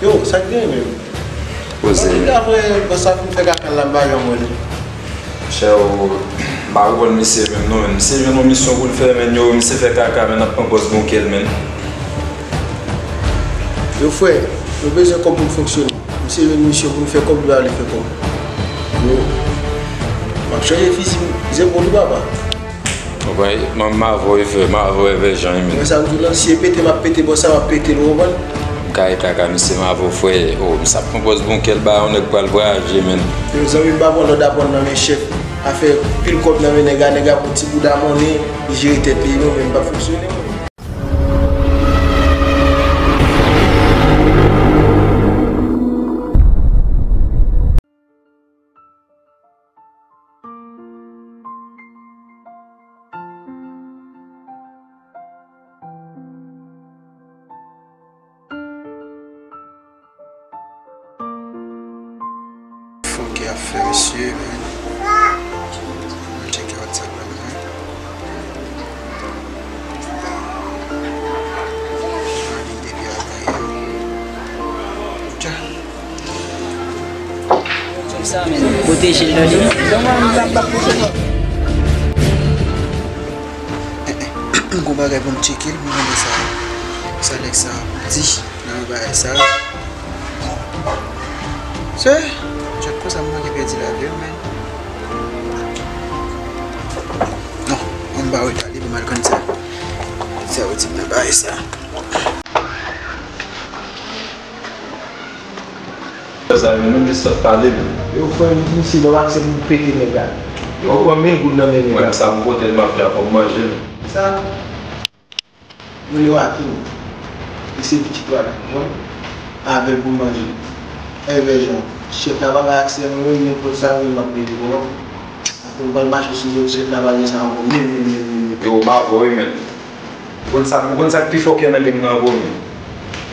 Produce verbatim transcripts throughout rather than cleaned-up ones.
Yo, sa k genyen menm? Poze. Apre bòs la fin fè kaka l la, m pa janm wè l. Chè, m pa konprann misye menm non, menn. Misye jwenn yon misyon pou l fè, menn, yo, misye fè kaka, menn, ap pran pòz bon kè l, menn. Yo, frè, nou bezwen kòb pou n fonksyone. Misye jwenn misyon pou l fè kòb, li pa vle fè kòb. Yo, m ap chanje fizi m, zepòl ou, papa. Ou konprann? Mwen, m avè w, frè, m avè w, Èvè Jan, wi, menn. Mwen, sa m di w lan, si e pete m ap pete bò sa, m ap pete l, ou konprann? M kare kaka, mesye, m avè w, frè. O, misye ap pran pòz bon kè l, ba yon nèg pral vwayaje, menn. Yo, zanmi m pa pran lòd aprann nan men chèf. Afè pil kòb nan men nèg la, nèg la pran ti bouda monnen, li jere tèt li, non, men m pa fonksyone, mwen. Fòk y ap fè mesye, men. Mwen tcheke WhatsApp la, men. Mwen vin depi a Dja. Kote jil nan li? Gon bagay pou m tcheke l, pou m konnen sa, sa nèg sa ap di nan bagay sa. Se, jòt konsa m manke pèdi lavi m, men. Non, ann ba w ale pou m al konn sa. Sa yo di m nan bagay sa. Sa yo menm jis sot pale menm. Yo, frè m, misye ba w aksè pou pete nèg la. Yo pran mil goud nan men nèg la. Mwen, sa m pote l, m ap fè a kòm manje l. Sa, mwen yo atenn. Li se pitit wa la, bon. Avè l pou manje. Èvè Jan, chèf la pa bay aksè mwen, nenpòt sa m vle m ap pete, bon. Apre m pral mache sou zòd, chèf la pa gen sa ankò, menm, menm, menm, menm, menm. Yo, m avè w, wi, menn. Ou konn sa, ou konn sa k pi fòkè nan gang nan ankò, menn?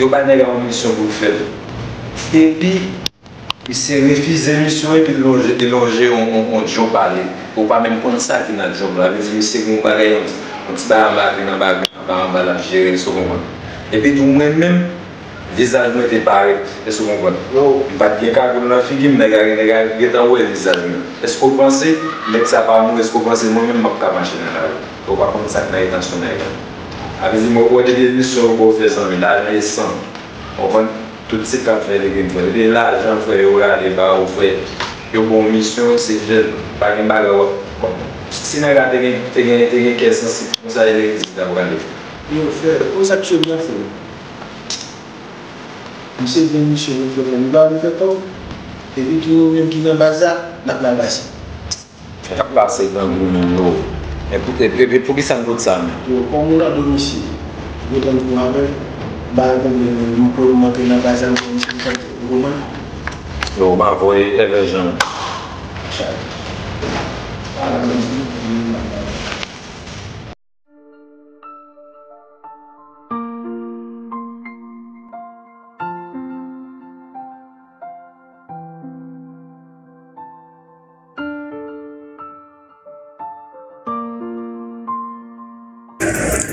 Yo bay nèg la yon misyon pou l fè l. Epi, misye refize misyon epi l lonje, li lonje yon, yon, yon djòb ba li. Ou pa menm konn sa ki nan djòb la. Vle di, misye gen yon bagay, yon, yon ti bagay anba, anba, anba, anba l ap jere, èske w konprann? Epi tou, mwen menm, vizaj mwen te parèt, èske w konprann? M pa t gen kagoul nan figi m, nèg la, nèg la gentan wè vizaj mwen. Èske w panse nèg sa pa mouri? Èske w panse mwen menm m ap ka mache nan lari? Ou pa konn sa k nan entansyon nèg la. Sa vle di, mwen, ou wè depi misyon yo ba w fè, zanmi, lajan e san. Ou konprann? Tout se ka fè li gen frè. Depi lajan, frè, yo rale ba ou, frè. Yo ba w misyon, se fè l. Pa gen bagay w ap, bon. Si nèg la te gen, te gen, te gen kè sansib konsa, e legliz li t ap rale. Yo, frè, konsa k cheve a fè. Misye gen misyon pou fè, men li pa vle fè kòb. Epi tou, nou menm ki nan baz la, n ap nan baz. Sa k ap pase grangou menm yo? Epi, epi, epi poukisa n tout sa menm? Yo, kòm ou nan do misye, yo tann pou avè, ba yo konprann menm, pou yo monte nan baz la, pou misye konprann. Yo, m avoye Èvè Jan.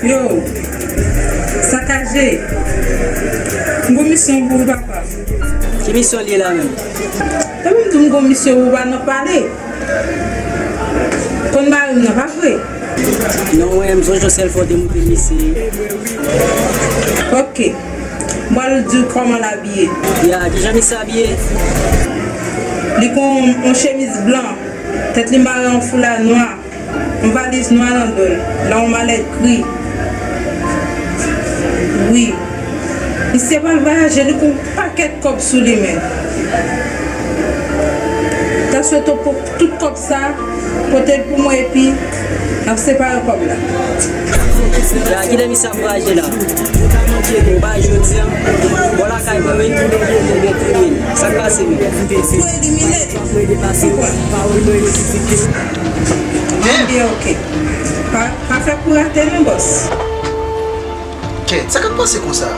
Yo, sakaje. M gon misyon pou ou, papa. Ki misyon li ye la menm? Tanpri m di w m gon misyon pou ou, pa nan pale. Konn mari m nan, pa vre? Non, mwen, m sonje yon sèl fwa w te montre m misye. Ok. M pral di w kòman l abiye. Ya, kijan misye abiye? Li gon yon chemiz blan, tèt li mare an foula nwa, yon valiz nwa nan do l, la yon malèt gri. Wi. Misye pral vwayaje, li gon pakèt kòb sou li, men. Ta swete w pran tout kòb sa, pote l pou mwen epi n ap separe kòb la. Ya, kilè misye ap vwayaje la? Ou pa jodi a? Bò lakay mwen, wi. Ou gen krimen. Sa k pase, menm? Pou elimine li. Ou kwè? Ebyen, ok. Pa, pa fè kou rate non, bòs. Kèt, sa k ap pase konsa?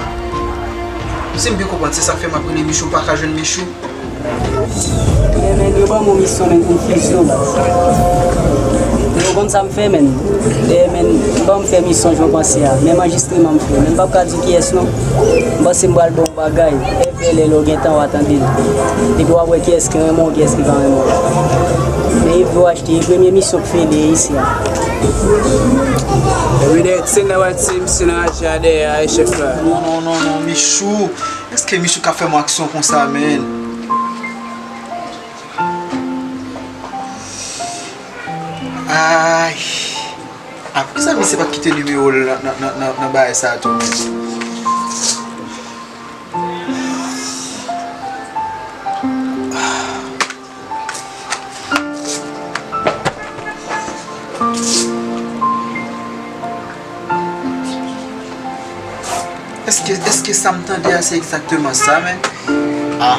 Si m byen konprann, se sa k fè m ap rele Michou, m pa ka jwenn Michou. Men, men, yo ban m yon misyon, men, pou m fizye w. Yo ban m Sa m fè, menn. Dèyè, menn, m pa m fè misyon jan w panse a. Menm anrejistreman m fè. Menn, m p ap ka di kiyès non. M panse m pral ba w yon bagay. Èvè lè lè w gen tan w a tande l. Epi w ap wè kiyès ki renmen w, kiyès ki pa renmen w. Men Yves Vyo achte, e premye misyon k fè li isi a. Everyday, ti nan wè ti, misye nan raje a dèyè a, e chèf la. Non, non, non, non, Michou. Èske Michou ka fè m aksyon konsa, menn? Ay. A, poukisa misye pa t kite nimewo l nan, nan, nan, nan, nan bagay sa a tou, menn? Èske, èske sa m tande a se egzakteman sa, menn? Ah.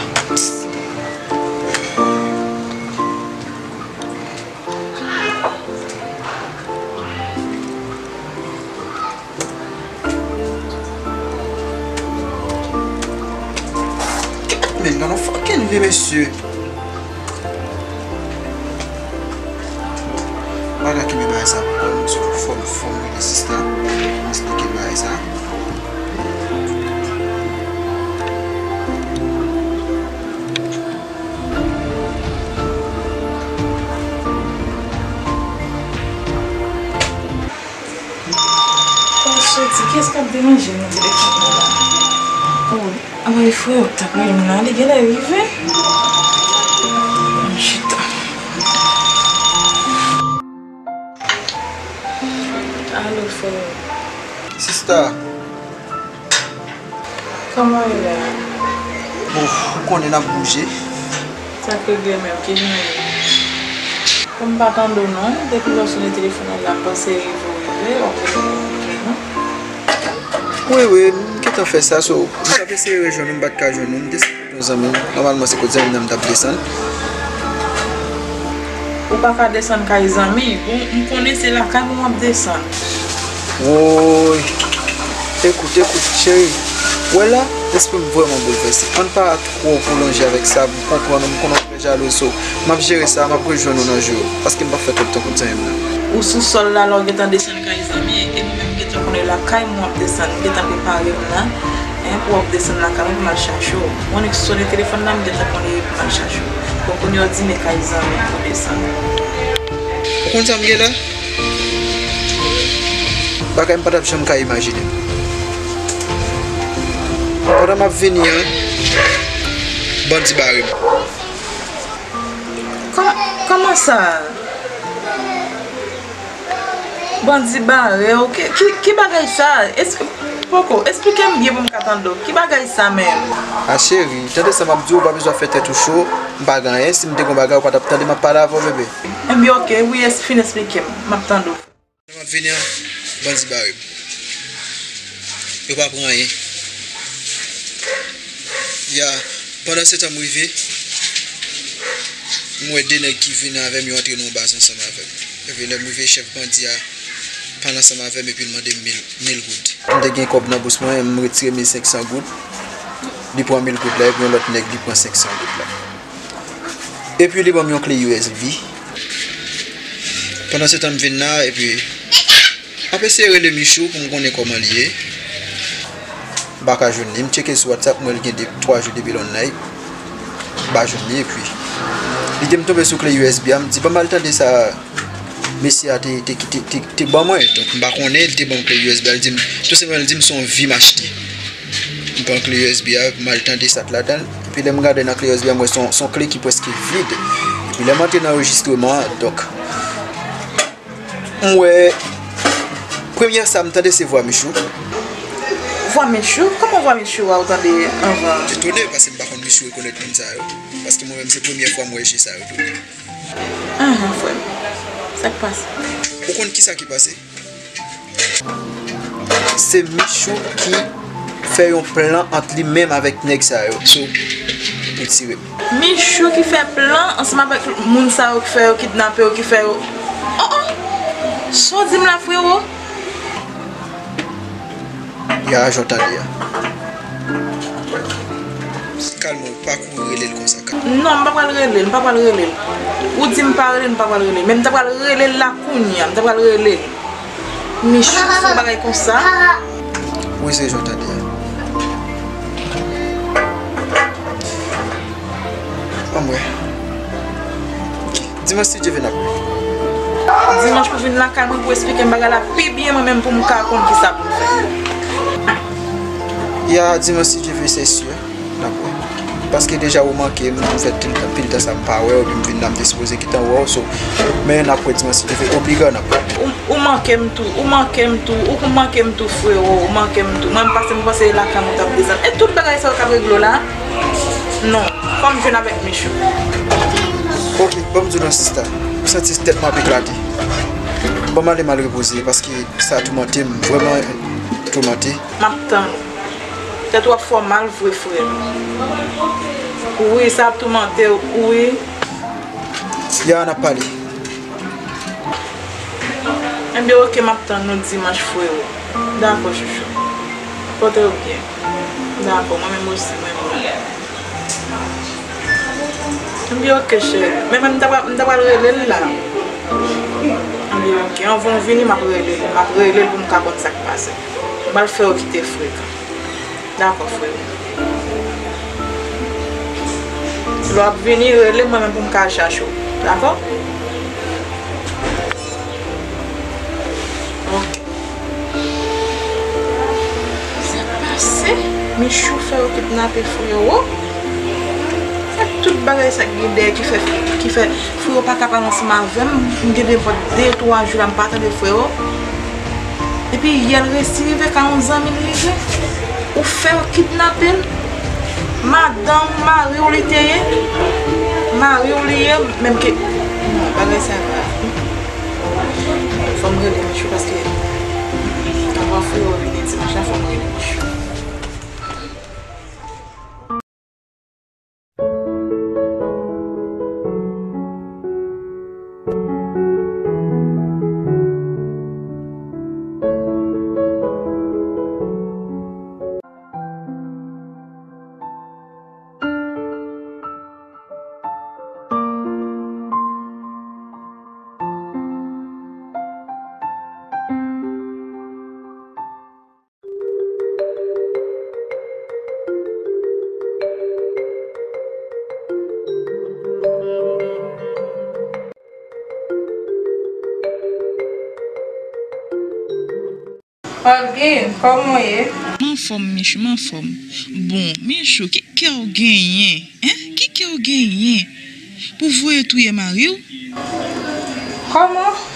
Men, nan yon fucking vi, mesye. Bagay ki men bagay sa, fò m, fò m, fò m rele sista, fò m esplike bagay sa. Ou soti, kiyès k ap deranje m nan telefòn nan la? Oh, a bay frè w k t ap rele m la, li genlè rive. M chita. Alo, frè. Sista. Kòman w ye la? Bon, ou konnen n ap bouje. Sa k regle menm, ki jan w ye? Bon, m pa tande w non. Depi lè w sone telefòn nan la, m panse rive w rive, w ap rele m non. Wi, wi, m gentan fè sa, so, m t ap eseye rejwenn ou, m pa t ka jwenn ou, m te eseye rele yon zanmi m. Nòmalman, se kot zanmi m nan m t ap desann. Ou pa ka desann kay zanmi, ou, m konnen se lakay mwen w ap desann. Woy. Ekout, ekout, cheri. Wè la, lespri m vrèman boulvèse. Ann pa twò pwolonje avèk sa, m konprann ou, m konnen w trè jalouz, so, m ap jere sa, m ap rejwenn ou nan jou yo, paske m p ap fè twòp tan kot zanmi m nan. Ou sou sòl la, lè w gentan desann kay zanmi, e mwen menm m gentan konnen lakay mwen w ap desann, m gentan prepare m la, en, pou w ap desann lakay mwen pou m al chache w. Mwen annik sone telefòn nan, m gentan konnen pou m al chache w. Bon, kounye a w di men kay zanmi pou w desann. Ou konn sa m gen la? Bagay m pa t ap janm ka imajine. Pandan m ap vini an, bandi bare m. Kòman, kòman sa? Bandi bare w? Ki, ki, ki bagay sa? Es-, poko, esplike m byen pou m ka tande w. Ki bagay sa menm? A cheri, tande sa m ap di w, ou pa bezwen fè tèt ou cho, m pa gen anyen. Si m te gen yon bagay, ou pa t ap tande m ap pale avè w, bebe. Enben, oke, wi, es-, fin esplike m. M ap tande w. Pandan m ap vini an, bandi bare m. Yo pa pran anyen. Ya, pandan se tan m rive, m wè de nèg ki vin avè m, yo antre nan yon baz ansanm avè m. Epi lè m rive, chèf bandi a pale ansanm avè m epi l mande m mil, mil goud. M te gen kòb nan bous mwen, m retire mil senk san goud. Li pran mil goud la, epi yon lòt nèg, li pran senk san goud la. Epi li ban m yon kle U S B. Pandan se tan m vin la, epi m ap eseye rele Michou pou m konnen kòman li ye. M pa ka jwenn li. M tcheke sou WhatsApp, m wè l gen de, twa jou depi l online. M pa jwenn li, epi lide m tonbe sou kle U S B a, m di, ban m al tande sa mesye a te, te, te, te, te ban mwen. Donk, m pa konnen, li te ban m kle U S B a, li di m, tou senpleman, li di m se yon vi m achte. M pran kle U S B a, m al tande sa k ladan l. Epi lè m gade nan kle U S B a, m wè se yon, se yon kle ki prèske vid. Epi lè m antre nan anrejistreman an, donk, m wè, premyè sa m tande se vwa Michou. Vwa Michou? Kòman vwa Michou a ou tande anvan? M etone, paske m pa konn Michou rekonèt moun sa yo. Paske mwen menm, se premyè fwa m wè je sa yo tou. Ahan, frè m. Sa k pase? Ou konn kisa ki pase? Se Michou ki fè yon plan ant li menm avèk nèg sa yo. So, pou tire m. Michou ki fè plan ansanm avèk moun sa yo ki fè yo kidnape yo, ki fè yo. Oh, oh! Sa w di m la, frewo? Ya, jan w tande a. Kalme w, pa kouri rele l konsa. Non, m pa pral rele l, m pa pral rele l. Ou di m pa rele l, m pa pral rele l. Men m ta pral rele l la kounye a, m ta pral rele l. Michou, fè yon bagay konsa. Wi, se jan w tande a. Anmwey. Dimanch, si Dye vle, n ap wè. Dimanch pou vin lakay mwen pou esplike m bagay la pi byen mwen menm pou m ka konn kisa pou m fè. Ya, dimanch, si Dye vle, se si. N ap wè. Paske deja ou manke m, m fè anpil tan sa m pa wè w, epi m vin la m te sipoze gentan wè w, so, men n ap wè dimanch si Dye vle, obligan n ap wè. Ou, ou manke m tou, ou manke m tou, ou manke m tou, frewo, ou manke m tou. Mwen, m pase, m panse lakay mwen t ap desann. E tout bagay sa yo k ap regle w la? Non, fò m jwenn avèk Michou. Ok, ban m di w non, sista. M santi tèt mwen ap eklate. Ban m ale m al repoze, paske sa toumante m, vrèman toumante. M ap tann ou. Tèt w ap fè w mal vre, frè m. Wi, sa ap toumante w, wi. Ya, n ap pale. Ebyen, oke, m ap tann nou dimanch, frewo. Dakò, chouchou. Pote w byen. Dakò, mwen menm osi, mwen menm. Ebyen, oke, cheri. Men, men, m ta pral, m ta pral rele l la. Ebyen, oke. Anvan w vini, m ap rele l. M ap rele l pou m ka konn sa k pase. M pral fè w kite frekan. Dakò, frè m. Lè w ap vini, rele m, mwen menm pou m ka al chache w. Dakò? Ok. Sa k pase? Michou fè yo kidnape, frewo. Ak tout bagay sa k gen dèyè ki fè, ki fè frewo pa ka pale ansanm avè m. M gen de pòt de twa jou la m pa tande frewo. Epi yè l resi rive ka yon zanmi l rive. Ou fè yo kidnape l. Madanm, mari w li te ye. Mari w li ye, menm ke, non, bagay sa grav. Fò m rele Michou paske avan frewo vini dimanch la, fò m rele Michou. Olguin, kòman w ye? M anfòm, Michou, m anfòm. Bon, Michou, ki kè w genyen? Hein? Ki kè w genyen? Pou voye touye mari w? Kòman?